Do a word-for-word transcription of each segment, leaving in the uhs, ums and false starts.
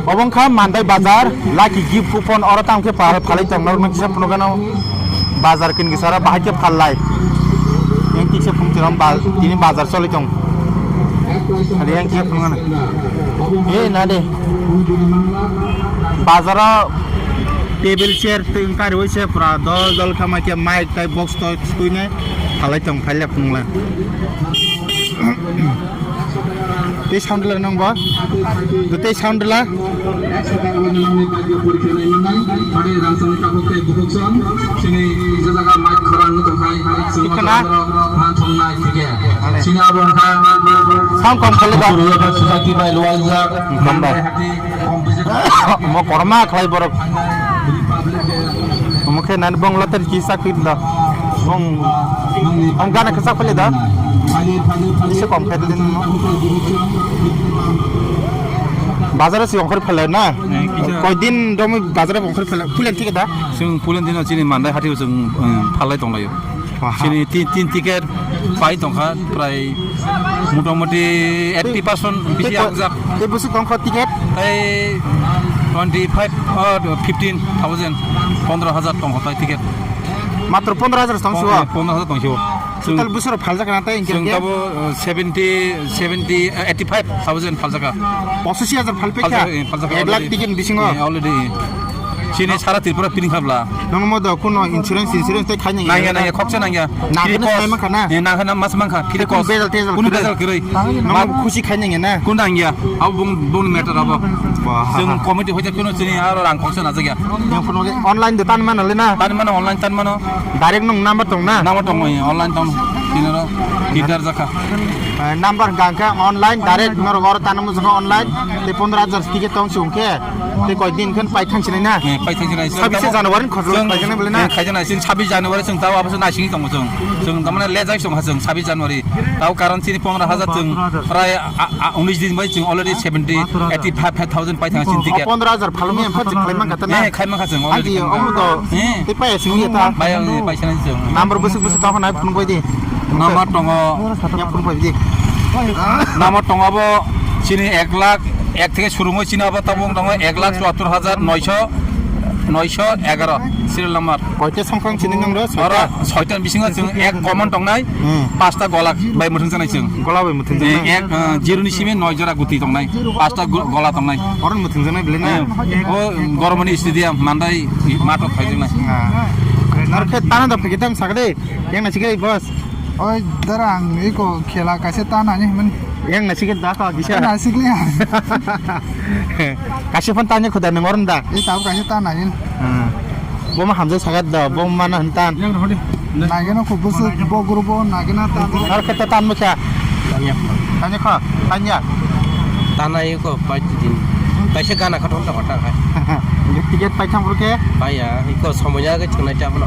Obo wngkha Mandai bazar, lucky gift coupon oro tamo khe pal-, phalwi tong norok noksa phunukgano bazar kin kisara bahai khe phallai. Yang kisa phung tiram ba-, tini bazar choli tong. Hari yang kisa phunukgano. Eh, na de. Bazaro table chair twi wngkha, rwi se pura dol dol kha, mai khe mic tai box to twine phalai tong, phailai phunukla. Tei sound rwla nang bo? Tei sound rwla? Khna? Sound kom khali da. Hambai. Mo korma khlai borok. Omo khe nani bong loter ki sak pit da. Bong, bong gana khe sak pele da. Ise kom khe din. Bazar si ongkhor phele na. Eh, kisa. Koi din domi bazar ongkhor phele. Pulen thik da. Sung pulen din chini Mandai hati sung, eh, phalai tong layo. Aha. Chini tin, tin ticket pai tongkha, prai motamoti eighty percent bisi tei ko-, agjak. Tei bwswk tongkha ticket? Tei twenty five, oh, fifteen thousand, pondro hajar tongkha tai ticket. Matro pondro hajar tong sio? Pon-, eh, pondro hajar tong sio. Total bwswk phaljak na tai chwng hingke? Tabo, eh, seventy, seventy, eh, eighty five thousand phaljaka. Pochisi hajar phalpikha? Phaljaka, eh, phaljaka. Ek lakh already. Ticket bisingo? Eh, already. Chini sara Tripura piring khabla. Nang mo do kuno insurance, insurance tei khaini nangya, nangya, khoksa nangya. Nang free cost. Nang mas mangkha na? Eh, nang mas mangkha, free cost. Bejal tejal kwrwi. Bejal kwrwi. Nang khusi khaini na? Kun nangya. Abo bung, bung matter abo. Wah. Chwng committee hoite kuno chini aro rang khoksa na jagya. Yang kuno online de tan mana le na? Tan mana online tan mano. Direct nung number tong na? Number tong, eh, online tong. Tinaro. Kitar jakha. Eh, number gangka online direct norok oro tan mo jaka online. Te pondro hajar ticket tong chwng khe. Tei koi din khan pai thang sinai na? Eh, pai thang sinai. Sabise January ni khojol chwng, pai thang bole na? Eh, khaijana chwng sabis January chwng tao abose naising tongo chwng. Chwng tamane lejak chwng ha chwng sabis January. Tao karon chini pondro hajar chwng prai a, a, unis din bai chwng already seventy, eighty five thousand pai thang chini ticket. Pondro hajar phalmi em phat khlai man kata na? Eh, khai man kha chwng already. Agi omo to. Eh. Tei pai sing ya ta. Pai, pai sinai chwng. Number busuk busuk tong nai phone koi di. Number tongo. Ya phone koi di. Number tongo bo chini ek lakh ek theke surungoi chini abo tabung tongo ek lakh chuattor hajar noisho, noisho egaro serial number. Koita songkhang chini nang ro? Oro soita. Soita bisingo chwng ek common tongnai, hmm, pasta gola bai muthung janai chwng. Gola bai muthung janai? Eh, ek, eh, zero ni simi noi jora guti tongnai, pasta go-, gola tongnai. Oro muthung janai bele na? Eh, o Gormoni Stadium, Mandai, matok khai janai. Ah. Nor khe tana da phikita sakde, yang na sikai boss. Oi, dara ang iko khela kaisa ta nani himani. Yang nasik da ka kisa. Nasik le. Kaisa phan tanya khuda nang oron da. Ei tau kaisa ta nani. Hmm. Bo ma hamjak sagat da, bo ma na han tan. Nagena ko busu bo guru bo nagena ta. Har kata tan mo kya? Tanya kha, tanya. Tana iko pai din. Kaisa gana khaton ta khaton khai. Ticket pai thang bro khe? Pai ya, iko somoya ke thangnai ta bono.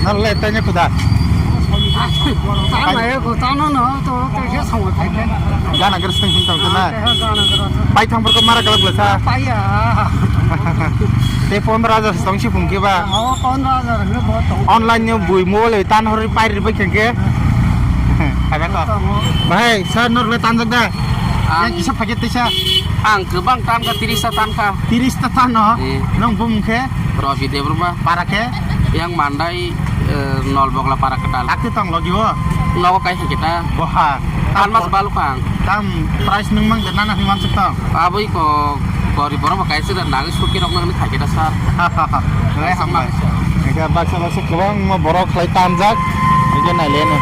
Nang le tanya khuda. Tana iko tana no to kaisa somoy khai khe. Gana gres tang tang na. Pai thang bro ko mara galak le sa. Pai ya. Te pondro hajar tong si phung khe ba. Oh, pondro hajar hwnkhe bo tong. Online ni bui mobile tan hori pai ri bai khe. Ada ko. Tongo. Bahai, sir, nor le tanjak da? Ah. Yang kisa paket tisa? Ang kwbang tankha, tiris ta tankha. Tiris ta tano? Eh. Nong bumung khe? Robi Debbarma. Para khe? Yang Mandai, eh, Nolbogla para kwtal. Akhe tong logi o? Nogo kaisa kita. Boha. Tan mas balu kang. Tam price nung mang de nana himang sik tong. Abui ko gori borok ba kaisa da nagi suki rok nang khai kita sir. Lai hambai. Ega baksa baksa kwbangma borok khlai tanjak. Ega naileno.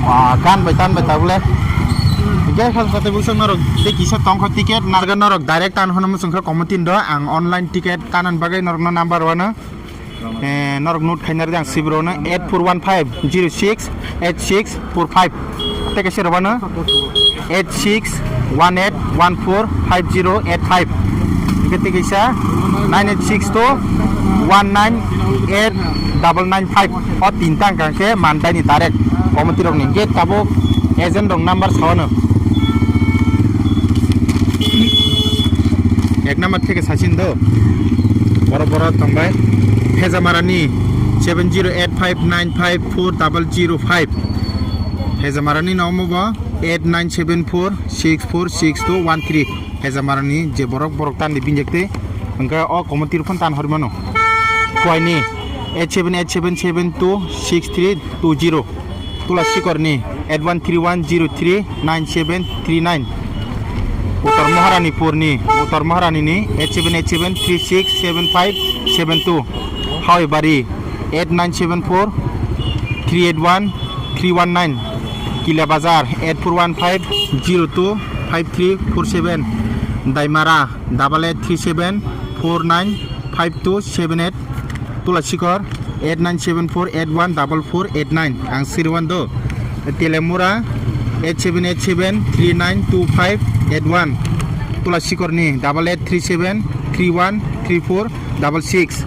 Wah, kan bai tan bai tabule. Ega khal pate bulsa norok tei kisa tongkho ticket narga norok direct tan hono muchungkha komotin do ang online ticket tanan bagwi norokno number wano. Eh, norok note khaina rwdi ang sibirokno eight four one five zero six eight six four five. Tei kaisa rwbano eight six one eight one four five zero eight five. Hingke tei kaisa nine eight six two one nine eight double nine five. O tinta hingka khe Mandai ni direct committee rok ni hingke tabuk agent rok number sawano. Ek number theke sachin do. Boro boro tongbai. Phejamarani seven zero eight five nine five four double zero five. Hejamarani no omo bo eight nine seven four six four six two one three. Hejamarani je borok, borok tan di binjak te, hwnkhe o komo tirphon tan hori mano. Kuaini eight seven eight seven seven two six three two zero. Tula Sikorni eight one three one zero three nine seven three nine. Utor Maharani Purni, Utor Maharani ni eight seven eight seven three six seven five seven two. Hawai Bari eight nine seven four three eight one three one nine. Kila Bazar eight four one five zero two five three four seven. Daimara double eight three seven four nine five two seven eight. Tula Sikor eight nine seven four eight one double four eight nine. Ang siri wan do. Telemura eight seven eight seven three nine two five eight one. Tula Sikorni double eight three seven three one three four double six.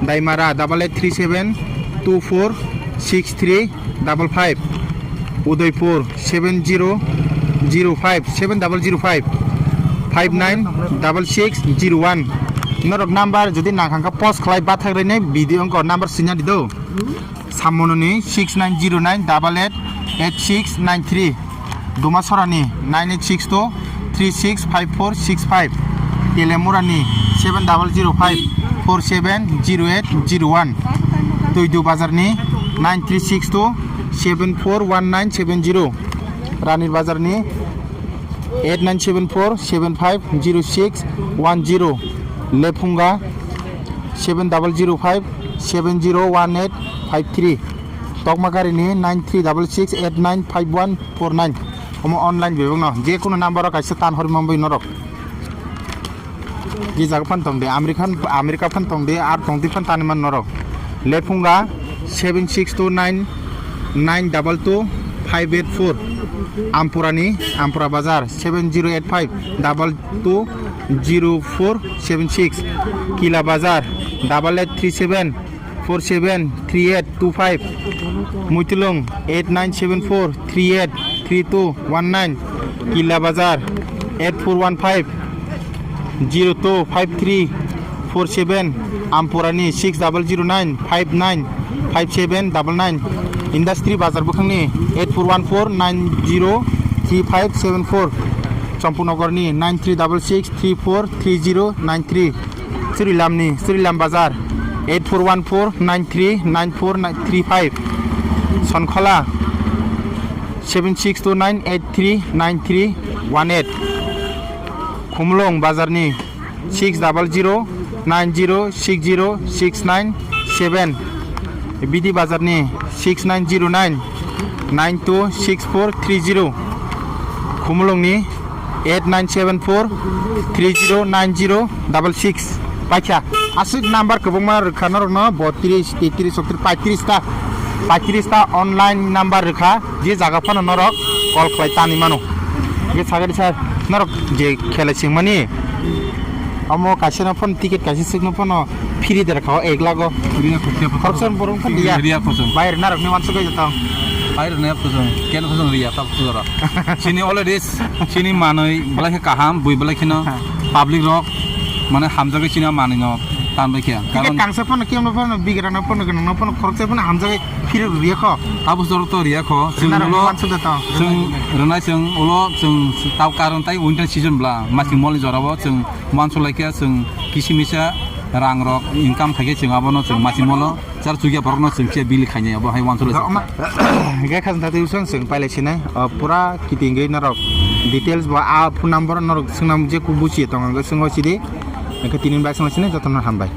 Daimara double eight three seven two four six three double five. Udaipur seven zero zero five seven double zero five five nine double six zero one. Norok number jodi nangkhang kha post khlai bathak rwinai video wngkha number sina di do. Samononi six nine zero nine double eight eight six nine three. Dumasorani nine eight six two three six five four six five. Telemurani seven double zero five four seven zero eight zero one. Tuidu Bazarni nine three six two seven four one nine seven zero. Ranir Bazarni eight nine seven four seven five zero six one zero. Lephunga seven double zero five seven zero one eight five three. Tokmakarini nine three double six eight nine five one four nine. Omo online bebakno je kunu number o kaisa tan hori manbai norok. Je jaga phan tong de, American, America phan tong de, ar tong di phan tani man norok. Lephunga seven six two nine nine double two five eight four. Ampurani, Ampura Bazar seven zero eight five double two zero four seven six. Kila Bazar double eight three seven four seven three eight two five. Muitulung eight nine seven four three eight three two one nine. Kila Bazar eight four one five zero two five three four seven. Ampurani six double zero nine five nine five seven double nine. Industry Bazar bwkhangni eight four one four nine zero three five seven four. Champunogorni nine three double six three four three zero nine three. Surilamni, Surilam Bazar, eight four one four nine three nine four three five. Sonkhola, seven six two nine eight three nine three one eight. Khumulwng Bazarni, six double zero nine zero six zero six nine seven. Bidi Bazarni, six nine zero nine nine two six four three zero. Khumulwngni eight nine seven four three zero nine zero double six. Paikha, aswk number kwbangma rwkha norokno, botris, tetris, chowtris, paitris ta, paitris ta online number rwkha, je jaga phano norok call khlai tani mano. Hwnkhe sakhe sir, norok je khela singmani, omo kaisa no phone ticket kaisa swkno phano free de rwkha o ek lakh o. Riya khoroksa. Khoroksa borok wngkha riya. Riya khoroksa. Bai rwna rokni wansugwi jotong. Bai rwna khoroksa. Ken khoroksa riya ta khoroksa jora. Chini already chini manwi belai khe kaham, bui belai kheno public rok mane hamjagwi chini manwi no tanbai khe. Ticket karon kangsa phano kemno phano bigrana phano gwnangno phano khoroksa phano hamjagwi phiri riya kho. Abo jora to riya kho. Chwng rwna rokni ulo wansugwi jotong. Chwng rwnai chwng ulo chwng tau karon tai winter season bla masing mol ni jora bo chwng wansuk lai khe chwng kisi misa rang rok income khai khe chwng abono chwng machine molo char chukya borok no chwng khe bili khainai abo hai wansuk lai. Hwnkhe khajna twi usang chwng pailai sinai, o, pura kitingwi norok details bo a phone number norok swngnam je ku buchi tong ang swngo sidi. Hwnkhe tini bai swngo sinai jotono hambai.